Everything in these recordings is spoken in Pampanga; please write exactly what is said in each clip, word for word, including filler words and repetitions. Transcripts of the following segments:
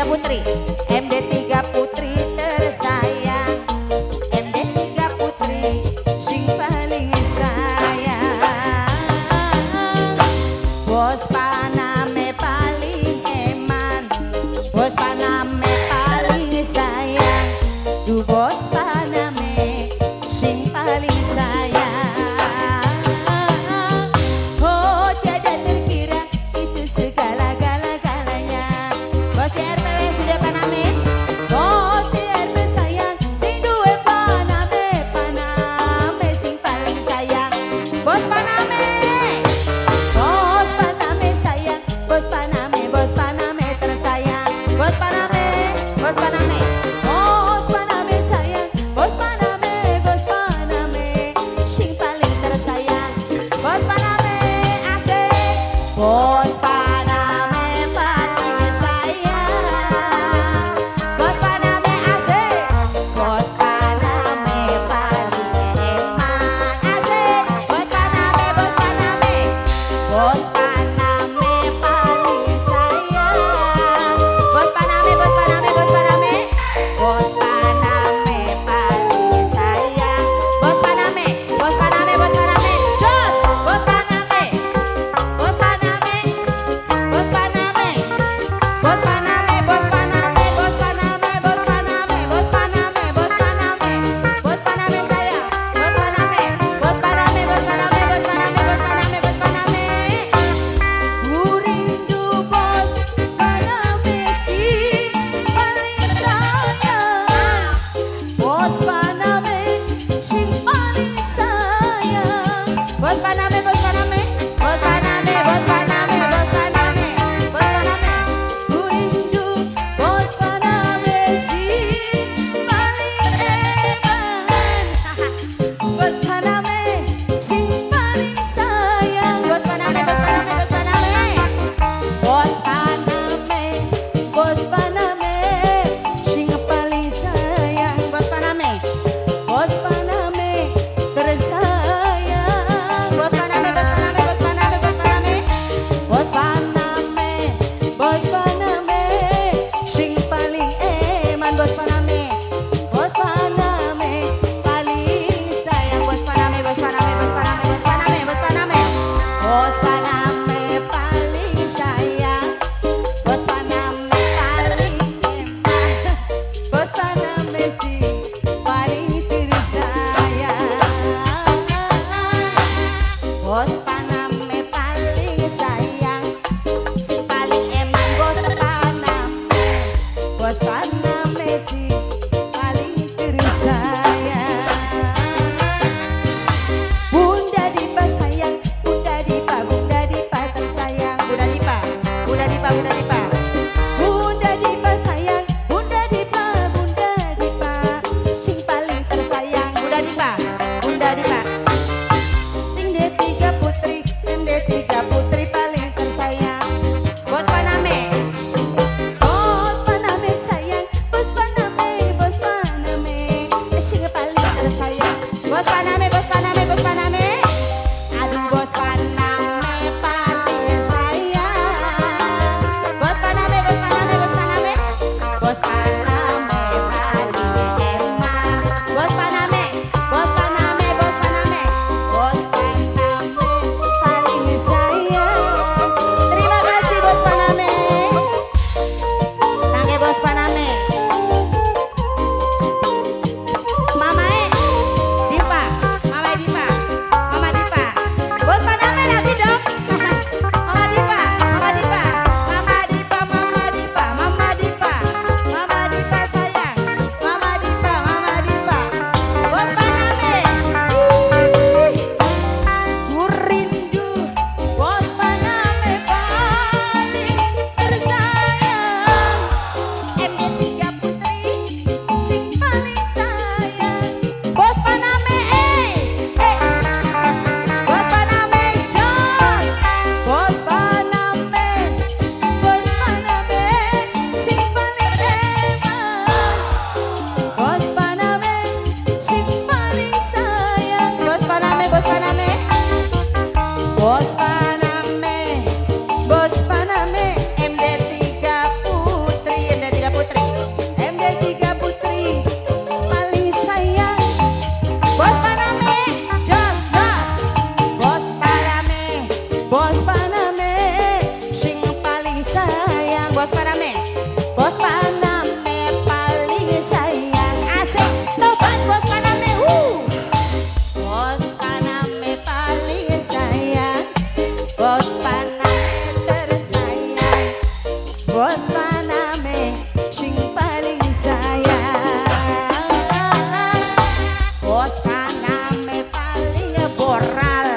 Putri, M D tiga Putri tersayang, M D tiga Putri sing paling sayang. Bos Paname paling eman, Bos Paname paling sayang, tu Bos Paname sing paling sayang. Oh, tiada terkira itu segala-gala-galanya. Bos R P W sudah Paname. Bos R P W sayang, sing due Paname, Paname sing paling sayang. Bos Paname. Bos Paname sayang, Bos Paname, Bos Paname tersayang. Bos Paname, Bos Paname. Bos Paname sayang, Bos Paname, Bos Paname sing paling tersayang. Bos Paname, asik. Bos Paname paling sayang. Bos Paname, asik. Bos Paname paling eman, asik. Bos Paname, Bos Paname. Bos Paname paling sayang. Bos Paname, Bos Paname, Bos Paname. Bos Paname paling sayang. Bos Paname, Bos Paname, Bos Paname. Jos, Bos Paname. Bos Paname. Bos Paname. Bos Paname, Bos Paname, Bos Paname, Bos Paname, Bos Paname. Bos Paname sayang. Bos Paname. Bos Paname, Bos Paname, Bos Paname, Bos Paname, Bos Paname. Ku rindu Bos Paname sing paling sayang. Bos Paname sing paling sayang. Bos Paname, Bos Paname. Bos Paname, Bos Paname, Bos Paname. Bos Paname. Ku rindu Bos Paname sing paling eman. Bos Paname sing paling sayang. Bos Paname, Bos Paname, Bos Paname. Bos Paname, Bos Paname sing paling sayang. Bos Paname, Bos Paname tersayang. Bos Paname, Bos Paname, Bos Paname, Bos Paname. Bos Paname, Bos Paname sing paling eman. Bos Paname. Bos Paname paling sayang. Bos Paname, Bos Paname, Bos Paname, Bos Paname, Bos Paname. Bos Paname paling sayang. Bos Paname paling eman. Bos Paname sing paling tersayang. Bos Paname paling sayang. Sing paling eman Bos Paname. Bos Paname sing paling tersayang. Bunda Dipa sayang, Bunda Dipa, Bunda Dipa tersayang. Bunda Dipa, Bunda Dipa, Bunda Dipa. Bunda Dipa sayang, Bunda Dipa, Bunda Dipa sing paling tersayang. Bunda Dipa, Bunda Dipa. Sing D tiga Putri, M D tiga Putri paling tersayang. Bos Paname. Bos Paname sayang, Bos Paname, Bos Paname sing paling tersayang. Bos Paname, Bos Paname, Bos Paname. Aduh, Bos Paname paling sayang. Bos Paname, Bos Paname, Bos Paname. Bos Paname paling eman. Bos Paname. Bos Paname, Bos Paname, Bos Paname paling sayang. Terima kasih, Bos Paname. Tangke Bos Paname. Mamae Dipa, Mamae Dipa, Mama Dipa. Bos Paname lagi dong. Mama Dipa, Mama Dipa, Mama Dipa, Mama Dipa, Mama Dipa, Mama Bos Paname paling sayang. Asik. Tobat, Bos Paname. Hu! Bos Paname paling sayang. Bos Paname tersayang. Bos Paname sing paling sayang. Bos Paname paling boral.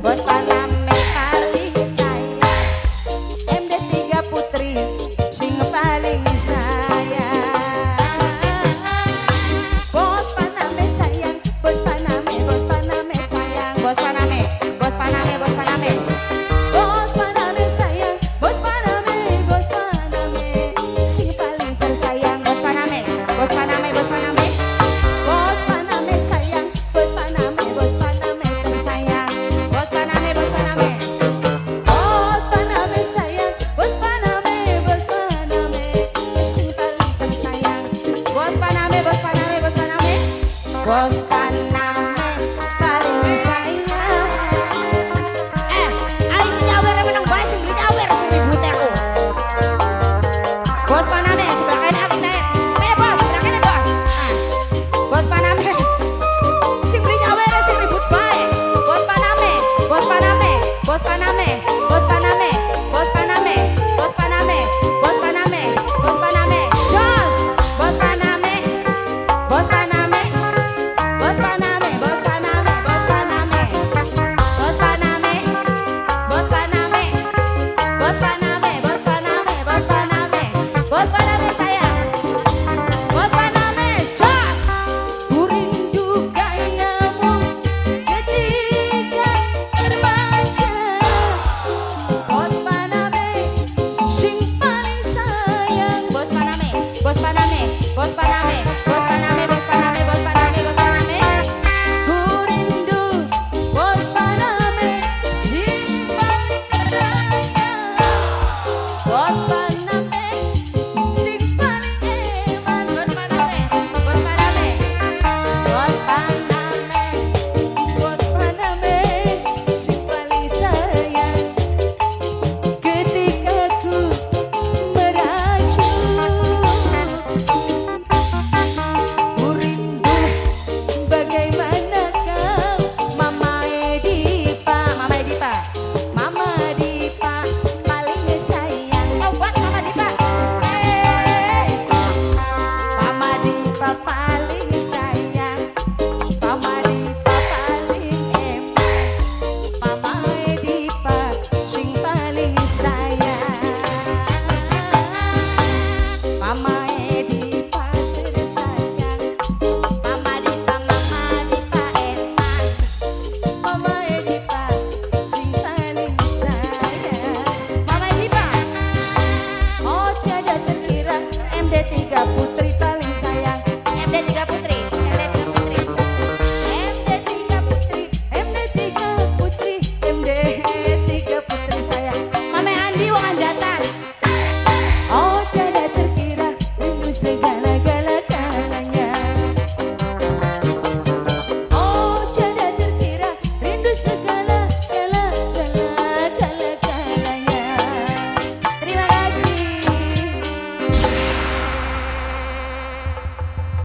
Bos Paname paling sayang. M D tiga Putri sing paling sayang. Bos Paname sayang, Bos Paname, Bos Paname sayang, Bos Paname, Bos Paname, Bos Paname. Bos Paname sayang, Bos Paname, Bos Paname sing paling tersayang, Bos Paname, Bos Paname, Bos Paname. Bos Paname sayang, Bos Paname, Bos Paname tersayang, Bos Paname, Bos Paname. Bos Paname sayang, Bos Paname, Bos Paname sing paling tersayang. Bos Paname, Bos Paname, Bos Paname. Bos Paname paling sayang. Eh, ay, si nyawer naman ang bae, sing beli nyawer, sing ribut aku. Bos Paname, sebelah kanan, akin na yan. Pwede, Bos, sebelah kanan, Bos. Ah. Bos Paname. Sing beli nyawer, sing ribut bae. Bos Paname, Bos Paname, Bos Paname, Bos Paname, Bos Paname, Bos Paname, Bos Paname. Jos, Bos Paname. Bos Paname. Bos Paname, Bos Paname, Bos Paname. Bos Paname. Bos Paname. Bos Paname, Bos Paname, Bos Paname. Bos Paname,